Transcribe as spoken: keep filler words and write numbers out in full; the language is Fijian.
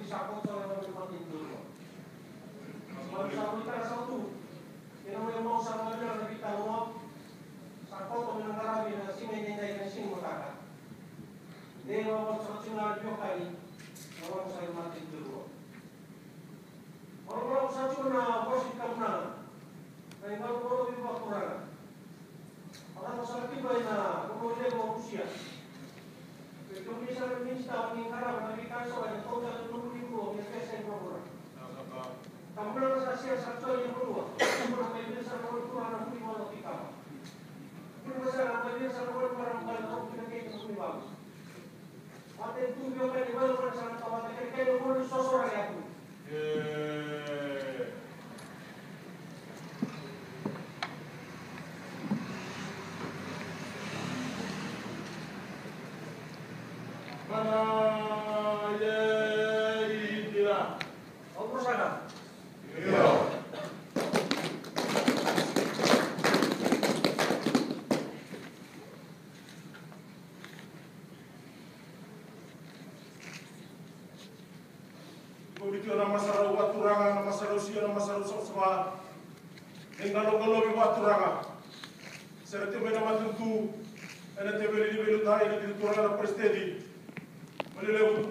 Sa koto e na matanitu. Sa koto sa koto na matanitu. Sa koto me na qaravi na siga edaidai, na siga mataka. Dei na vakavolivoliti na veiwekani na lako sa i mate i Tirua. Vakavolivoliti sa tu na vosa ni kamunaga na iqaloqalo veivakaturaga. Vakavolivoliti sa tu mai na vanua levu o Rusia. Vei kemuni sara na minisita ni qarava na veika eso ena tautauvata ni bula ni veiyasai vuravura. Kamunaga sa sia sa tu i vanua. Kamunaga mai vei sara na vanua na vuli vala tikava. Vuli mai sara mai vei sara na vanua na vuli vala. Iko biuta na masarau vakaturaga, na masarau sia, na masarau savasava. Ni qaloqalovi vakaturaga. Sere tiko mai na matanitu ena teveli ni veiliutaki na turaga na peresitedi. Mani levu